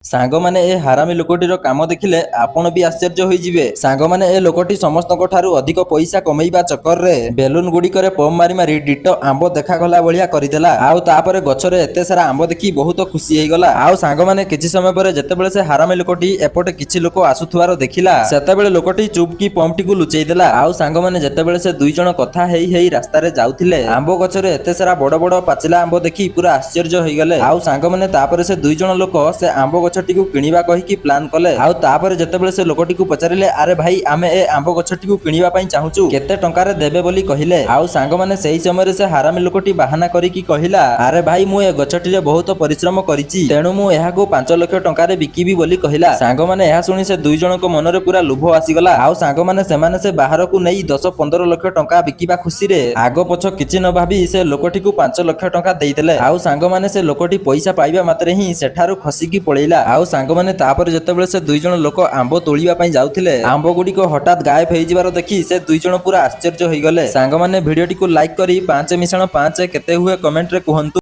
ସାଙ୍ଗମାନେ, ଏ ହାରାମି ଲୋକଟିର କାମ ଦେଖିଲେ ଆପଣ ବି ଆଶ୍ଚର୍ଯ୍ୟ ହୋଇଯିବେ। ସାଙ୍ଗମାନେ, ଏ ଲୋକଟି ସମସ୍ତଙ୍କ ଠାରୁ ଅଧିକ ପଇସା କମେଇବା ଚକ୍କରରେ ବେଲୁନ ଗୁଡ଼ିକରେ ପମ୍ପ ମାରି ମାରି ଡିଟୋ ଆମ୍ବ ଦେଖାଗଲା ଭଳିଆ କରିଦେଲା। ଆଉ ତାପରେ ଗଛରେ ଏତେ ସାରା ଆମ୍ବ ଦେଖି ବହୁତ ଖୁସି ହେଇଗଲା। ଆଉ ସାଙ୍ଗମାନେ, କିଛି ସମୟ ପରେ ଯେତେବେଳେ ସେ ହାରାମି ଲୋକଟି ଏପଟେ କିଛି ଲୋକ ଆସୁଥିବାର ଦେଖିଲା, ସେତେବେଳେ ଲୋକଟି ଚୁପ୍ କି ପମ୍ପଟିକୁ ଲୁଚେଇ ଦେଲା। ଆଉ ସାଙ୍ଗମାନେ, ଯେତେବେଳେ ସେ ଦୁଇ ଜଣ କଥା ହେଇ ହେଇ ରାସ୍ତାରେ ଯାଉଥିଲେ, ଆମ୍ବ ଗଛରେ ଏତେ ସାରା ବଡ ବଡ ପାଚିଲା ଆମ୍ବ ଦେଖି ପୁରା ଆଶ୍ଚର୍ଯ୍ୟ ହେଇଗଲେ। ଆଉ ସାଙ୍ଗମାନେ, ତାପରେ ସେ ଦୁଇ ଜଣ ଲୋକ ସେ ଆମ୍ବ ଗଛଟିକୁ କିଣିବା କହିକି ପ୍ଲାନ୍ କଲେ। ଆଉ ତାପରେ ଯେତେବେଳେ ସେ ଲୋକଟିକୁ ପଚାରିଲେ, "ଆରେ ଭାଇ, ଆମେ ଏ ଆମ୍ବ ଗଛଟିକୁ କିଣିବା ପାଇଁ ଚାହୁଁଛୁ, କେତେ ଟଙ୍କାରେ ଦେବେ?" ବୋଲି କହିଲେ। ଆଉ ସାଙ୍ଗମାନେ, ସେଇ ସମୟରେ ସେ ହାରାମି ଲୋକଟି ବାହାନା କରିକି କହିଲା, "ଆରେ ଭାଇ, ମୁଁ ଏ ଗଛଟିରେ ବହୁତ ପରିଶ୍ରମ କରିଛି, ତେଣୁ ମୁଁ ଏହାକୁ 5 ଲକ୍ଷ ଟଙ୍କାରେ ବିକିବି" ବୋଲି କହିଲା। ସାଙ୍ଗମାନେ, ଏହା ଶୁଣି ସେ ଦୁଇ ଜଣଙ୍କ ମନରେ ପୁରା ଲୋଭ ଆସିଗଲା। ଆଉ ସାଙ୍ଗମାନେ, ସେମାନେ ସେ ବାହାରକୁ ନେଇ 10-15 ଲକ୍ଷ ଟଙ୍କା ବିକିବା ଖୁସିରେ ଆଗ ପଛ କିଛି ନ ଭାବି ସେ ଲୋକଟିକୁ 5 ଲକ୍ଷ ଟଙ୍କା ଦେଇଦେଲେ। ଆଉ ସାଙ୍ଗମାନେ, ସେ ଲୋକଟି ପଇସା ପାଇବା ମାତ୍ରେ ହିଁ ସେଠାରୁ ଖସିକି ପଳେଇଲା। ଆଉ ସାଙ୍ଗମାନେ, ତାପରେ ଯେତେବେଳେ ସେ ଦୁଇ ଜଣ ଲୋକ ଆମ୍ବ ତୋଳିବା ପାଇଁ ଯାଉଥିଲେ, ଆମ୍ବ ଗୁଡ଼ିକ ହଠାତ୍ ଗାୟବ ହେଇଯିବାର ଦେଖି ସେ ଦୁଇ ଜଣ ପୁରା ଆଶ୍ଚର୍ଯ୍ୟ ହୋଇଗଲେ। ସାଙ୍ଗମାନେ, ଭିଡିଓଟିକୁ ଲାଇକ୍ କରି 5 ମିଶାଣ 5 କେତେ ହୁଏ କମେଣ୍ଟରେ କୁହନ୍ତୁ।